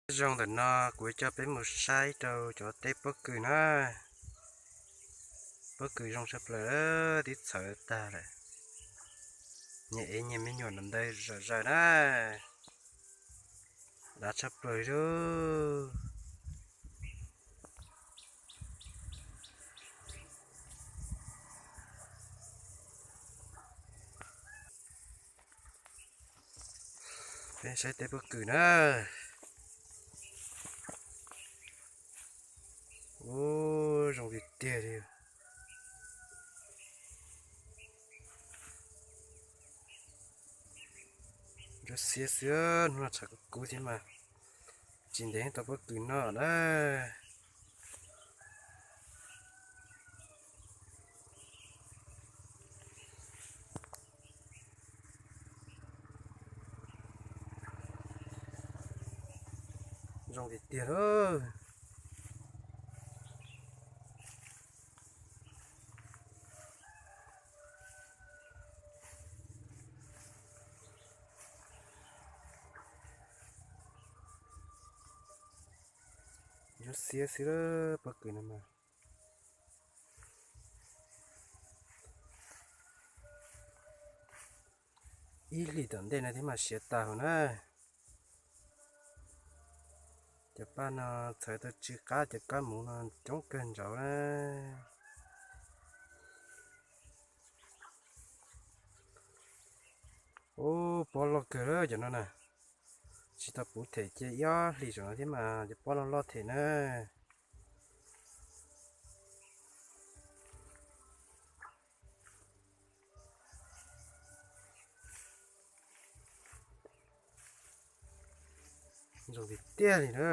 Zoo ntawm no kuv coj peb mus saib rau cov teb pob kws na. Pob kws zoo tshaj plaws, twb txhawv tag lawm. Nyias ev nyias me nyuam ntawd zom zaws na. Dav tshaj plaws li. Peb saib teb pob kws na. Ub, zoo tiag tiag li. Ntsuab xiab xwb, hnub no tshav kub kub thiab mas tsis ntev tau pob kws noj na. Zoo tiag tiag lauj. Ntsuab xiab xwb lawm, pob kws no mas. Ib hlis tom ntej no thiab mas siav tas huv na. Cov paj no txhawv tau tsw qab, cov kab muv no coob kawg nraud na. Ub, pob loj kawg lawm cov no na. Tsis tau puv them cia ib ob hlis saum no thiab mas cov pob loj loj them na. Zoo tiag tiag li na.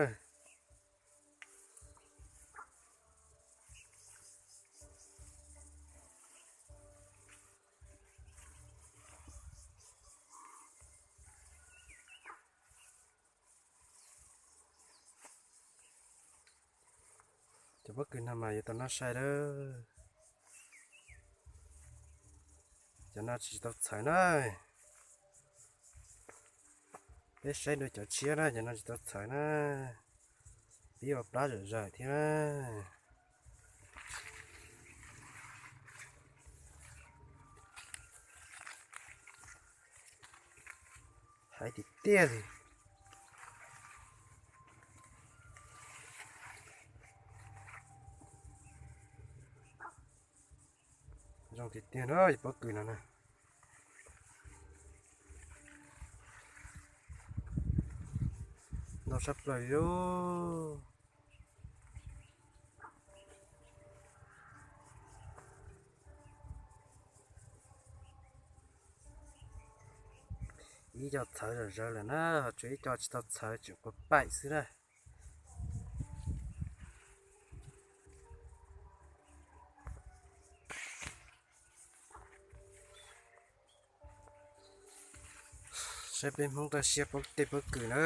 Cov pob kws no mas yuav tau noj sai lawm. Cov no tsis tau txhawv na. Peb saib dua cov tshiab na, cov no tsis tau txhawv na. Pib ua plab zom zaws thiab na. Hais tiag tiag li. Zoo tiag tiag na, pob kws no na. Ntau tshaj plaws li. Ib co txhawv zom zaws lawm na, ho tshuav ib co tsis tau txhawv, tseem quas paim xwb na. Saib peb Hmoob toj siab tej pob kws na.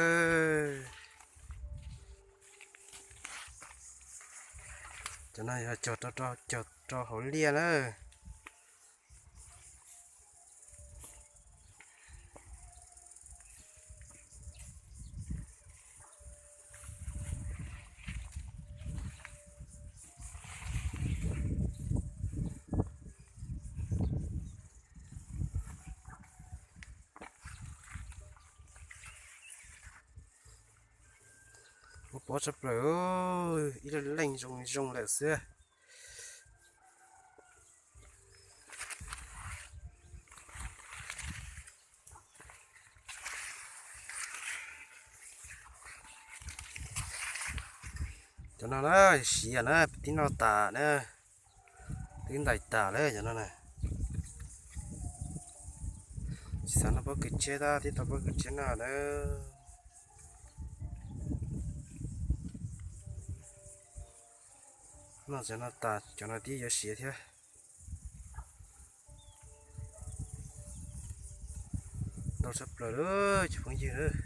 Cov no yog cog rau, cog rau hauv liaj na. Muaj pob tshaj plaws, ib leeg zoo zoo lawm xwb. Cov no na, siav na, twb noj tas na, twb ntais tas lawm cov no na. Tsis xav noj pob kws tshiab tab, twb tau pob kws tshiab noj na. Noj cov no tas, cov no twb yuav siav thiab. Ntau tshaj plaws lawm cov phooj ywg.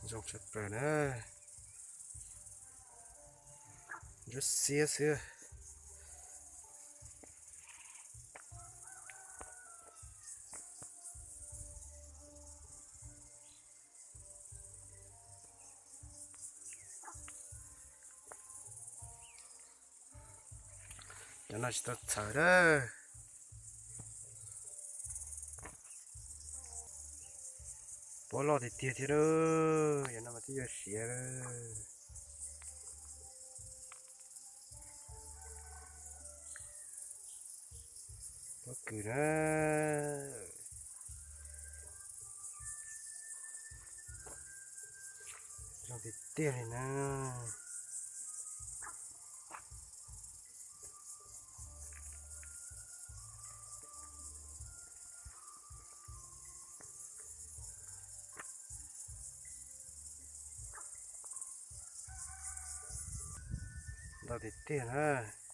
Zoo tshaj plaws na. Ntsuab xiab xwb. Cov no tsis tau txhawm lawm. Pob loj tiag tiag thiab lawm, yog no mas twb yuav siav lawm. Pob kws na. Zoo tiag tiag li na. Ntau tiag tiag na.